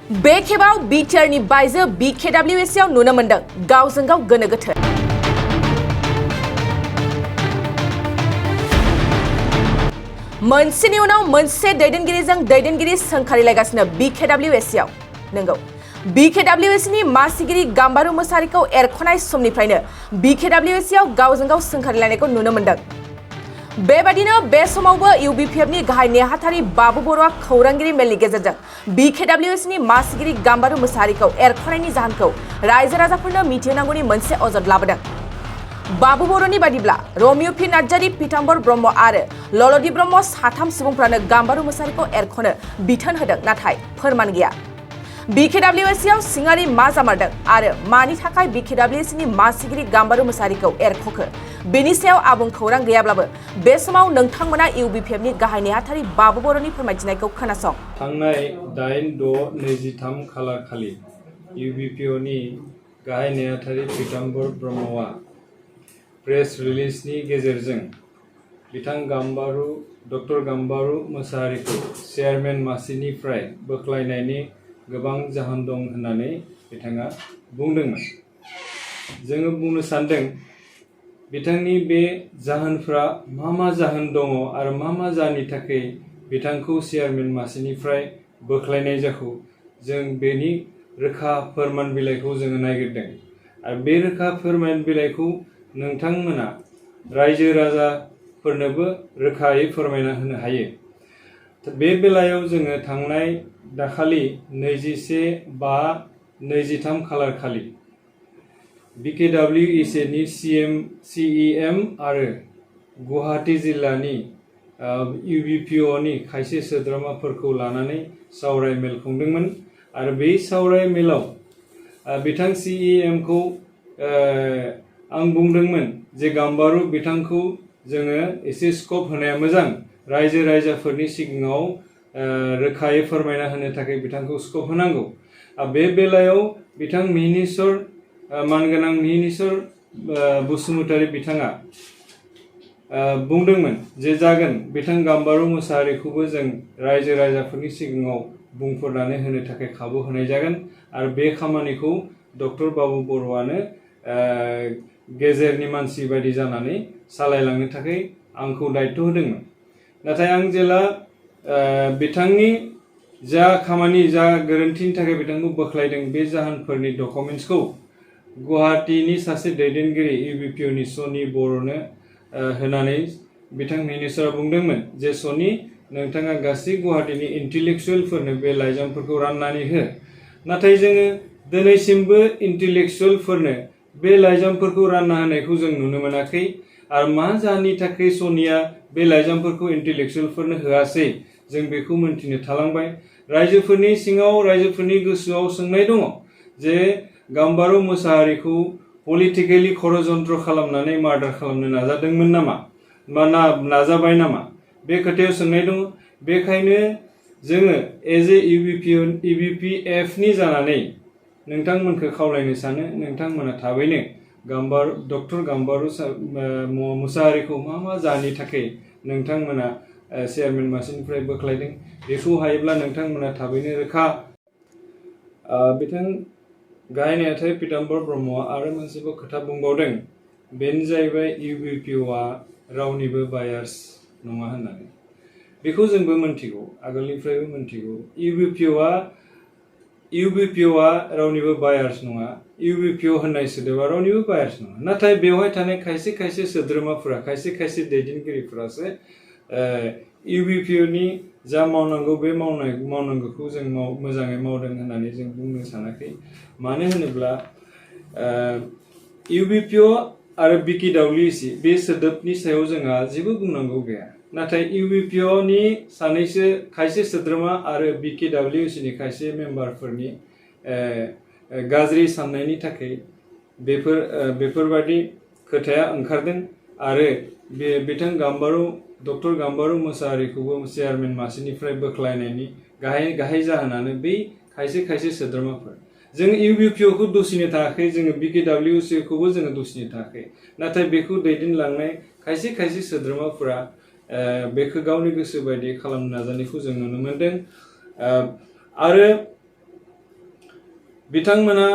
बेखेबाव बिटिआरनि बायजो बिकेडब्लिउएसआव नुनो मोनदों गावजों गाव गोनो गोथो। मोनसेनि उनाव मोनसे दैदेनगिरिजों दैदेनगिरि सोंखारिलायगासिनो बिकेडब्लिउएसआव। नंगौ, बिकेडब्लिउएसनि मासिगिरि गाम्बारु मोसाहारिखौ एरख'नाय समनिफ्रायनो बिकेडब्लिउएसआव गावजों गाव सोंखारिलायनायखौ नुनो मोनदों। बेबादिनो बे समावबो इउबिपिएफनि गाहाय नेहाथारि बाबु बर'आ खौरांगिरि मेलनि गेजेरजों बिकेडब्लिउएसनि मासिगिरि गाम्बारु मोसाहारिखौ एरख'नायनि जाहोनखौ रायजो राजाफोरनो मिथिहोनांगौनि मोनसे अजद लाबोदों। बाबु बर'नि बादिब्ला रमिउ पि नार्जारी, पीताम्बर ब्रह्म आरो ललदि ब्रह्म साथाम सुबुंफ्रानो गाम्बारु मोसाहारिखौ एरख'नो बिथोन होदों, नाथाय फोरमान गैया। बिकेडब्लिउएसआव सिङारि मा जामारदों आरो मानि थाखाय बिकेडब्लिउएसनि मासिगिरि गाम्बारु मोसाहारिखौ एरख'खो बेनि सायाव आबुं खौरां गैयाब्लाबो बे समाव नोंथांमोना इउबिपिएफनि गाहाय नेहाथारि बाबु बर'नि फोरमायथिनायखौ खोनासं। थांनाय 8/6/23 खालार खालि इउबिपिएफनि गाहाय नेहाथारि पीताम्बर ब्रह्मआ प्रेस रिलिजनि गेजेरजों बिथां डक्टर गाम्बारु मोसाहारिखौ चेयारमेन मासिनिफ्राय बोख्लायनायनि गोबां जाहोन दं होननानै बिथाङा बुंदोंमोन। जोङो बुंनो सानदों बिथांनि बे जाहोनफ्रा मा जाहोन दङ आरो मा जाहोननि थाखाय बिथांखौ चेयारमेन मासिनिफ्राय बोख्लायनाय जाखो, जों बेनि रोखा फोरमान बिलाइखौ जोङो नागिरदों आरो बे रोखा फोरमान बिलाइखौ नोंथांमोना रायजो राजाफोरनोबो रोखायै फोरमायना होनो हायो। बे बेलायाव जोङो थांनाय दाखालि 21/5/23 खालार खालि बिकेडब्लिउएसनि सिइएम आरो गुवाहाटी जिल्लानि इउबिपिएफनि खायसे सोद्रोमाफोरखौ लानानै सावराय मेल खुंदोंमोन आरो बे सावराय मेलाव बिथां सिइएमखौ आं बुंदोंमोन जे गाम्बारु बिथांखौ जोङो एसे स्कप होनाया मोजां, रायजो राजाफोरनि सिगाङाव रोखायै फोरमायना होनो थाखाय बिथांखौ स्कप होनांगौ। बे बेलायाव बिथां मानगोनां मिहिनीश्वर बसुमतारी बिथाङा बुंदोंमोन जे जागोन, बिथां गाम्बारु मोसाहारिखौबो जों रायजो राजाफोरनि सिगाङाव बुंफोरनानै होनो थाखाय खाबु होनाय जागोन आरो बे खामानिखौ डक्टर बाबु बर'आनो गेजेरनि मानसि बायदि जानानै सालायलांनो थाखाय आंखौ दायित्व होदोंमोन। नाथाय आं जेला बिथांनि जा खामानि, जा गोरोन्थिनि थाखाय बिथांखौ बोख्लायदों बे जाहोनफोरनि डकुमेन्ट्सखौ गुवाहाटीनि सासे दैदेनगिरि इउबिपिएफनि सनि बर'नो होनानै बिथां मिहिनीश्वरा बुंदोंमोन जे सनि, नोंथाङा गासै गुवाहाटीनि इन्टेलेक्सुवेलफोरनो बे लाइजामफोरखौ राननानै हो। नाथाय जोङो दिनैसिमबो इन्टेलेक्सुवेलफोरनो बे लाइजामफोरखौ रानना होनायखौ जों नुनो मोनाखै आरो मा जाहोननि थाखाय सनिया बे लाइजामफोरखौ इन्टेलेक्सुवेलफोरनो होआसै जों बेखौ मोनथिनो थालांबाय। रायजोफोरनि सिङाव, रायजोफोरनि गोसोआव सोंनाय दङ जे गाम्बारु मोसाहारिखौ पलिटिकेलि षड़यन्त्र खालामनानै मार्डार खालामनो नाजादोंमोन नामा नाजाबाय नामा, बे खोथायाव सोंनाय दङ। बेखायनो जोङो एज ए इउबिपिएफनि जानानै नोंथांमोनखौ खावलायनो सानो, नोंथांमोना थाबैनो डक्टर गाम्बारु मोसाहारिखौ मा जाहोननि थाखाय नोंथांमोना चेयारमेन मासिनिफ्राय बोख्लायदों बेखौ हायोब्ला नोंथांमोना थाबैनो रोखा। बिथां गाहाय नेहाथारि पीताम्बर ब्रह्मआ आरो मोनसेबो खोथा बुंबावदों, बेनो जाहैबाय इउबिपिएफआ रावनिबो बायार्स नङा होननानै। बेखौ जोंबो मोनथिगौ, आगोलनिफ्रायबो मोनथिगौ। इउबिपिएफआ रावनिबो बायार्स नङा, इउबिपिएफ होननाय सोदोबा रावनिबो बायार्स नङा। नाथाय बेवहाय थानाय खायसे सोद्रोमाफोरा, खायसे दैदेनगिरिफोरासो इउबिपिएफनि जा मावनांगौ बे मावनांगौखौ जों मोजाङै मावदों होननानै जों बुंनो सानाखै। मानो होनोब्ला इउबिपिएफ आरो बिकेडब्लिउएस बे सोदोबनि सायाव जोंहा जेबो बुंनांगौ गैया। नाथाय इउबिपिएफनि खायसे सोद्रोमा आरो बिकेडब्लिउएसनि खायसे मेम्बारफोरनि गाज्रि साननायनि थाखाय बेफोरबादि खोथाया ओंखारदों आरो बिथां डक्टर गाम्बारु मोसाहारिखौबो चेयारमेन मासिनिफ्राय बोख्लायनायनि गाहाय जाहोनानो बै खायसे सोद्रोमाफोर। जों इउबिपिएफखौ दुसिनो थाङाखै, जोङो बिकेडब्लिउएसखौबो जोङो दुसिनो थाङाखै। नाथाय बेखौ दैदेनलांनाय खायसे सोद्रोमाफोरा बेखौ गावनि गोसो बायदि खालामनो नाजानायखौ जों नुनो मोनदों। आरो बिथांमोना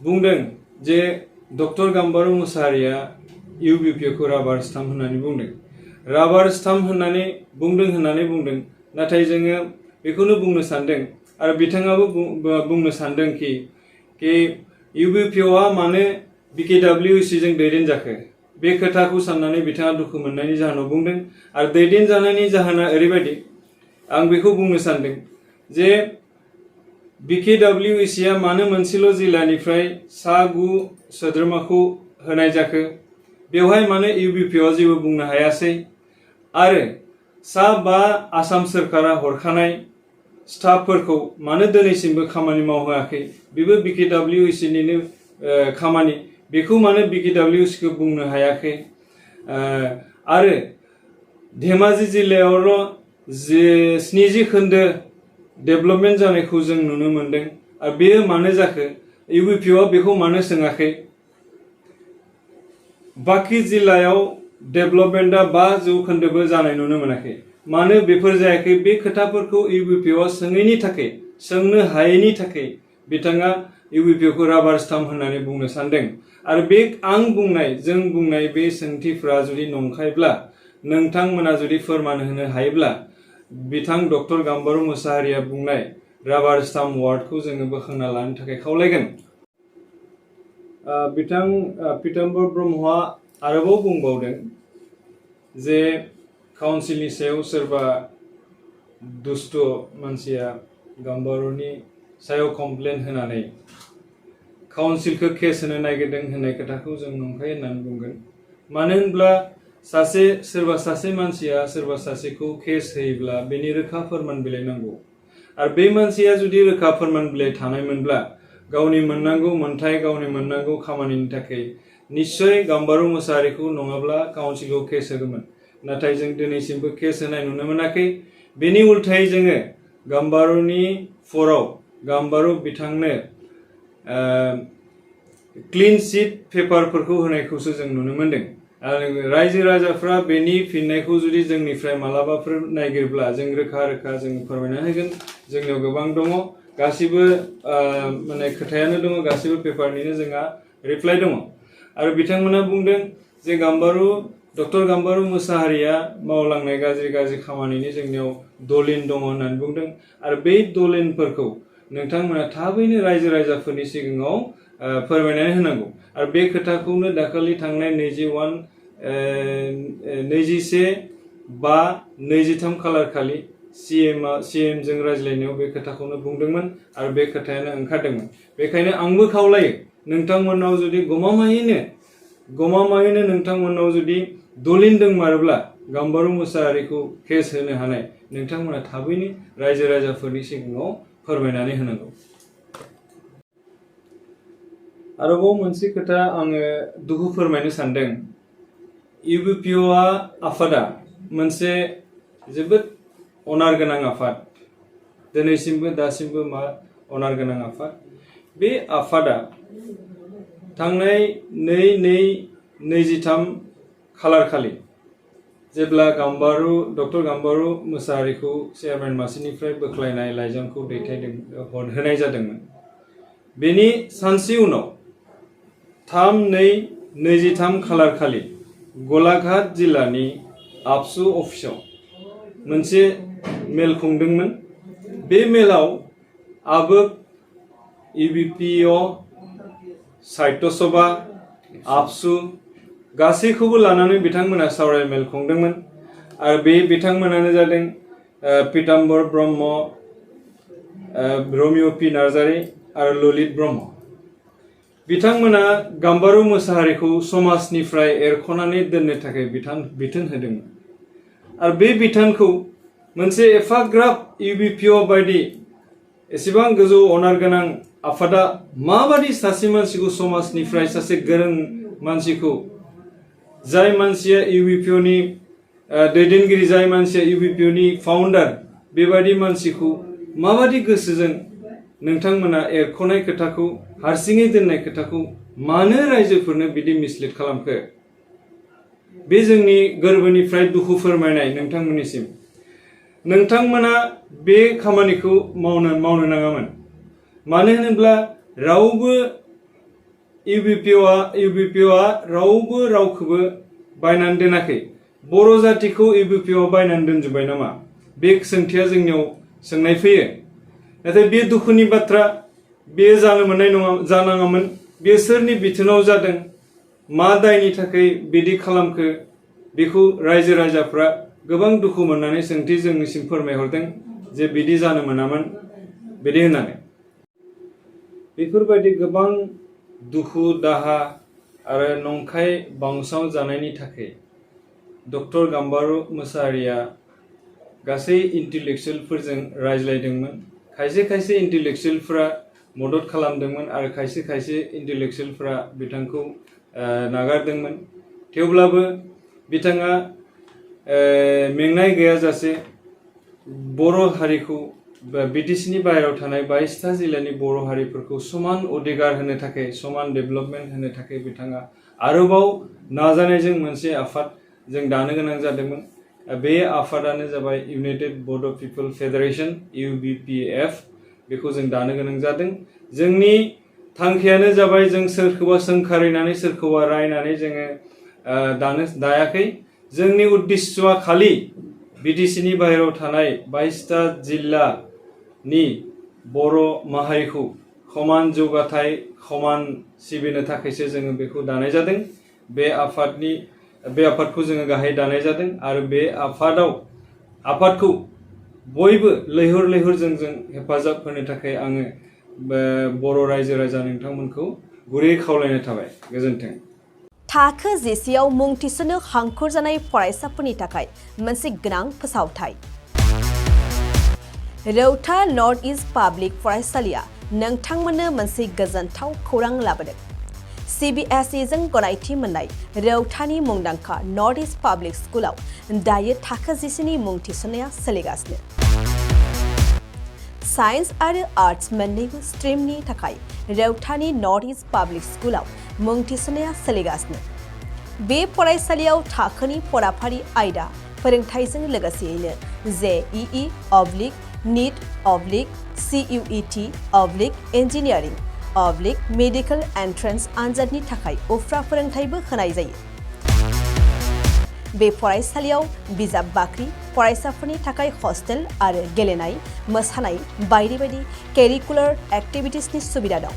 बुंदों जे डक्टर गाम्बारु मुसाहारिया इउबिपिअखौ राबार स्टाम्प होननानै बुंदों। राबार स्टाम्प होननानै बुंदों नाथाय जोङो बेखौनो बुंनो सानदों आरो बिथाङाबो बुंनो सानदों कि इउबिपिअआ मानो बिकेडब्लिउएसि जों दैदेनजाखो बे खोथाखौ साननानै बिथाङा दुखु मोननायनि जाहोनाव बुंदों आरो दैदेनजानायनि जाहोना ओरैबायदि आं बेखौ बुंनो सानदों जे बिकेडब्लिउएसिआ मानो मोनसेल' जिल्लानिफ्राय सा 9 सोद्रोमाखौ होनाय जाखो बेवहाय मानो इउबिपिअआ जेबो बुंनो हायासै आरो सा 5 आसाम सोरखारा हरखानाय स्टाफफोरखौ मानो दिनैसिमबो खामानि मावहोआखै बेबो बिकेडब्लिउएसिनिनो खामानि बेखौ मानो बिकेडब्लिउएसिखौ बुंनो हायाखै आरो धेमाजि जिल्लायावल' 70 खोन्दो डेभेलपमेन्ट जानायखौ जों नुनो मोनदों आरो बेयो मानो जाखो इउबिपिअआ बेखौ मानो सोङाखै बाखि जिल्लायाव डेभेलपमेन्टआ 5% जानाय नुनो मोनाखै मानो बेफोर जायाखै बे खोथाफोरखौ इउबिपिअआ सोंनो हायैनि थाखाय बिथाङा इउबिपिअखौ राबार स्टाम्प होननानै बुंनो सानदों आरो बे जों बुंनाय बे सोंथिफ्रा जुदि नंखायब्ला नोंथांमोना जुदि फोरमान होनो हायोब्ला बिथां डक्टर गाम्बारु मुसाहारिया बुंनाय राबार स्टाम्प वार्डखौ जोङो बोखांना लानो थाखाय खावलायगोन। बिथां पीताम्बर ब्रह्मआ आरोबाव बुंबावदों जे काउन्सिलनि सायाव सोरबा दुष्ट मानसिया गाम्बारुनि सायाव कमप्लेन होनानै काउन्सिलखौ केस होनो नागिरदों होननाय खोथाखौ जों नंखाय होननानै बुंगोन मानो होनब्ला सोरबा सासे मानसिया सोरबा सासेखौ केस होयोब्ला बेनि रोखा फोरमान बिलाइ नांगौ आरो बे मानसिया जुदि रोखा फोरमान बिलाइ थानायमोनब्ला गावनि मोननांगौ मोन्थाय गावनि मोननांगौ खामानिनि थाखाय निश्चय गाम्बारु मुसाहारिखौ नङाब्ला काउन्सिलखौ केस होगौमोन नाथाय जों दिनैसिमबो केस होनाय नुनो मोनाखै बेनि उल्थायै जोङो गाम्बारुनि फराव गाम्बारु बिथांनो क्लीन चिट पेपारफोरखौ होनायखौसो जों नुनो मोनदों आरो रायजो राजाफ्रा बेनि फिननायखौ जुदि जोंनिफ्राय मालाबाफोर नागिरब्ला जों रोखा जों फोरमायना होगोन जोंनियाव गोबां दङ गासिबो माने खोथायानो दङ गासिबो पेपारनिनो जोंहा रिप्लाइ दङ आरो बिथांमोना बुंदों जे डक्टर गाम्बारु मुसाहारिया मावलांनाय गाज्रि खामानिनि जोंनियाव दलिल दङ होननानै बुंदों आरो बै दलिलफोरखौ नोंथांमोना थाबैनो रायजो राजाफोरनि सिगाङाव फोरमायनानै होनांगौ आरो बे खोथाखौनो दाखालि थांनाय 21/5/23 खालार खालि सीएम जों रायज्लायनायाव बे खोथाखौनो बुंदोंमोन आरो बे खोथायानो ओंखारदोंमोन बेखायनो आंबो खावलायो नोंथांमोननाव जुदि गमामायैनो नोंथांमोननाव जुदि दलिल दंमारोब्ला गाम्बारु मुसाहारिखौ केस होनो हानाय नोंथांमोना थाबैनो रायजो राजाफोरनि सिगाङाव फोरमायनानै होनांगौ। आरोबाव मोनसे खोथा आङो दुखु फोरमायनो सानदों इउबिपिअआ आफादा मोनसे जोबोद अनार गोनां आफाद दिनैसिमबो दासिमबो अनार गोनां आफाद बे आफादा थांनाय 2/2/23 खालार खालि जेब्ला डक्टर गाम्बारु मुसाहारिखौ चेयारमेन मासिनिफ्राय बोख्लायनाय लाइजामखौ होनाय जादोंमोन बेनि सानसे उनाव 3/2/23 खालार खालि गलाघाट जिल्लानि आबसु अफिसाव मोनसे मेल खुंदोंमोन बे मेलाव आबोग इउबिपिअ साहित्य सभा आबसु गासैखौबो लानानै बिथांमोना सावराय मेल खुंदोंमोन आरो बे बिथांमोनानो जादों पीताम्बर ब्रह्म रमिअ पि नार्जारी आरो ललित ब्रह्म बिथांमोना गाम्बारु मुसाहारिखौ समाजनिफ्राय एरख'नानै दोननो थाखाय बिथोन होदोंमोन आरो बे बिथोनखौ मोनसे एफाग्राब इउबिपिअ बायदि एसेबां गोजौ अनार गोनां आफादा माबादि सासे मानसिखौ समाजनिफ्राय सासे गोरों मानसिखौ जाय मानसिया इउबिपिअनि दैदेनगिरि जाय मानसिया इउबिपिअनि फाउन्डार बेबायदि मानसिखौ माबादि गोसोजों नोंथांमोना एरख'नाय खोथाखौ हारसिङै दोननाय खोथाखौ मानो रायजोफोरनो बिदि मिसलिड खालामखो बे जोंनि गोरबोनिफ्राय दुखु फोरमायनाय नोंथांमोननिसिम नोंथांमोना बे खामानिखौ मावनो नाङामोन मानो होनोब्ला रावबो इउबिपिअआ रावबो रावखौबो बायनानै दोनाखै। बर' जातिखौ इउबिपिअआ बायनानै दोनजोब्बाय नामा? बे सोंथिया जोंनियाव सोंनाय फैयो। नाथाय बे दुखुनि बाथ्रा, बे जानो मोननाय नङा, जानाङामोन। बे सोरनि बिथोनाव जादों, मा दायनि थाखाय बिदि खालामखो, बेखौ रायजो राजाफ्रा गोबां दुखु मोननानै सोंथि जोंनिसिम फोरमायहरदों जे बिदि जानो मोनामोन बिदि होननानै। बेफोरबायदि गोबां दुखु दाहा आरो नंखाय बांसाव जानायनि थाखाय डक्टर गाम्बारु मोसाहारिया गासै इन्टेलेक्सुयेलफोरजों रायज्लायदोंमोन। खायसे खायसे इन्टेलेक्सुयेलफोरा मदद खालामदोंमोन आरो खायसे खायसे इन्टेलेक्सुयेलफोरा बिथांखौ नागारदोंमोन। थेवब्लाबो बिथाङा मेंनाय गैयाजासे बर' हारिखौ बिटिसिनि बाहेरायाव थानाय 22टा जिल्लानि बर' हारिफोरखौ समान अधिकार होनो थाखाय, समान डेभेलपमेन्ट होनो थाखाय बिथाङा आरोबाव नाजानायजों मोनसे आफाद जों दानो गोनां जादोंमोन। बे आफादानो जाबाय इउनाइटेड बड' पिपल फेडारेशन UBPF। बेखौ जों दानो गोनां जादों। जोंनि थांखियानो जाबाय जों सोरखौबा सोंखारिनानै सोरखौबा रायनानै जोङो दायाखै। जोंनि उद्देश्यआ खालि बिटिसिनि बाहेरायाव थानाय 22टा जिल्लानि बर' माहारिखौ समान जौगाथाय, समान सिबिनो थाखायसो जोङो बेखौ दानाय जादों। बे आफादखौ जोङो गाहाय दानाय जादों आरो बे आफादखौ बयबो लैहोर लैहोरजों जों हेफाजाब होनो थाखाय आङो बर' रायजो राजा नोंथांमोनखौ गुरै खावलायनाय थाबाय। गोजोन्थों। थाखो जिसेआव मुं थिसननो हांखुर जानाय फरायसाफोरनि थाखाय मोनसे गोनां फोसावथाय। रौता नर्थ इस्ट पाब्लिक फरायसालिया नोंथांमोननो मोनसे गोजोनथाव खौरां लाबोदों। CBSE जों गनायथि मोननाय रौतानि मुंदांखा नर्थ इस्ट पाब्लिक स्कुलाव दायो थाखो जिसेनि मुं थिसननाया सोलिगासिनो। साइन्स आरो आर्ट्स मोन्नैबो स्ट्रिमनि थाखाय रौतानि नर्थ इस्ट पाब्लिक स्कुलाव मुं थिसननाया सोलिगासिनो। बे फरायसालियाव थाखोनि फराफारि आयदा फोरोंथायजों लोगोसेयैनो JEE, NEET, CUET, engineering, medical entrance आनजादनि थाखाय उफ्रा फोरोंथायबो होनाय जायो। बे फरायसालियाव बिजाब बाख्रि, फरायसाफोरनि थाखाय हस्टेल आरो गेलेनाय, मोसानाय बायदि बायदि केरिकुलार एक्टिभिटिसनि सुबिदा दं।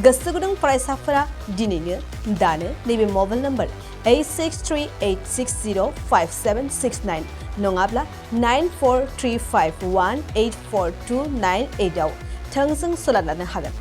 गोसो गुदुं फरायसाफोरा दिनैनो दानो नैबे मबाइल नम्बर 8638605769 नङाब्ला 9435184298 आव थोंजों सोलोंनो हागोन।